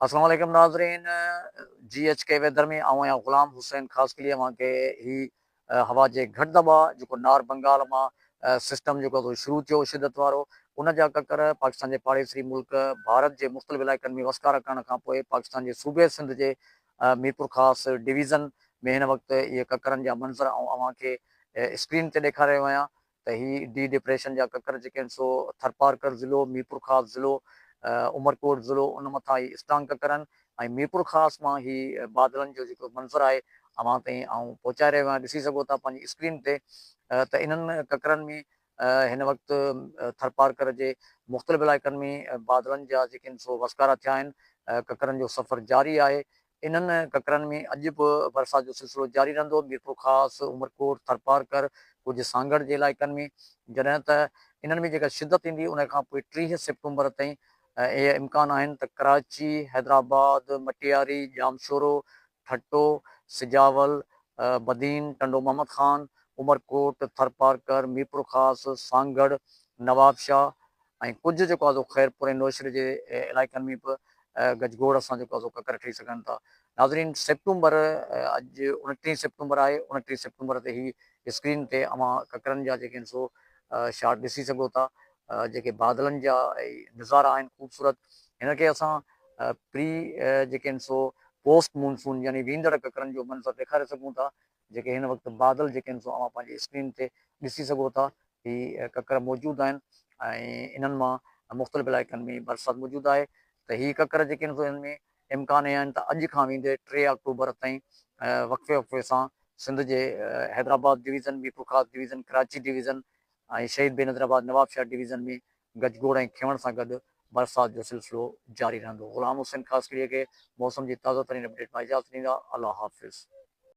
السلام عليڪم ناظرين جي ايڇ ڪي ويدر ۾ آئون آهيان غلام حسين خاصخيلي اوهان کي هي هوا جي گهٽ دٻاء جيڪو نار بنگال مان سسٽم جيڪو سو شروع ٿيو شدت وارو ان جا ڪڪر پاڪستان جي پاڙيسري ملڪ ڀارت جي مختلف علائقن ۾ وسڪارا ڪرڻ کان پوء پاڪستان جي صوبي سنڌ جي ميرپورخاص ڊويزن ۾ هن وقت اهي ڪڪرن جا منظر آئون اوهان کي اسڪرين تي ڏيکاري رهيو آهيان ته هي ڊي ڊپريشن جا ڪڪر جيڪي آهن سو ٿرپارڪر ضلعو، ميرپورخاص ضلعو، عمرڪوٽ ضلعو ان مٿان هي اسٽرانگ ڪڪر آهن ۽ ميرپورخاص مان هي بادلن جو جيڪو منظر آهي اوهان تائين آئون پهچائي رهيو آهيان ڏسي سگهو ٿا پنهنجي اسڪرين تي ته انهن ڪڪرن ۾ هن وقت ٿرپارڪر جي مختلف علائقن ۾ بادلن جا جيڪي آهن سو وسڪارا ٿيا آهن ڪڪرن جو سفر جاري آهي انهن ڪڪرن ۾ اڄ به برسات جو سلسلو جاري رهندو، ميرپورخاص، عمرڪوٽ، ٿرپارڪر، ڪجهه سانگهڙ جي علائقن ۾ جڏهن ته انهن ۾ جيڪا شدت ايندي ان کان پوء 30 سيپٽمبر تائين اهي امڪان آهن ته ڪراچي، حيدرآباد، مٽياري، ڄامشورو، ٺٽو، سجاول، بدين، ٽنڊو محمد خان، عمرڪوٽ، ٿرپارڪر، ميرپورخاص، سانگهڙ، نوابشاهه ۽ ڪجهه جيڪو آهي سو خيرپور ۽ نوشهري جي علائقن ۾ به گجگوڙ سان جيڪو آهي سو ڪڪر ٺهي سگهن ٿا. ناظرين سيپٽمبر اڄ 29 سيپٽمبر آهي 29 سيپٽمبر تي هي اسڪرين تي اوهان ڪڪرن جا جيڪي آهن سو شاٽ ڏسي سگهو ٿا جيڪي بادلن جا نظارا آهن خوبصورت هن کي اسان پري جيڪي آهن سو پوسٽ مونسون يعني ويندڙ ڪڪرن جو منظر ڏيکاري سگهون ٿا جيڪي هن وقت بادل جيڪي آهن سو اوهان پنهنجي اسڪرين تي ڏسي سگهو ٿا هي ڪڪر موجود آهن ۽ انهن مان مختلف علائقن ۾ برسات موجود آهي ته هي ڪڪر جيڪي آهن سو انهن ۾ امڪان اهي آهن ته اڄ کان ويندي 3 آڪٽوبر تائين وقفي وقفي سان سنڌ جي Hyderabad division, Mirpurkhas division, Karachi division ۽ Shaheed Benazirabad, Nawabshah division ۾ گجگوڙ ۽ کيوڻ سان گڏ برسات جو سلسلو جاري رهندو. غلام حسين خاصخيلي کي موسم جي تازه ترين اپڊيٽ مان اجازت ڏيندا. الله حافظ.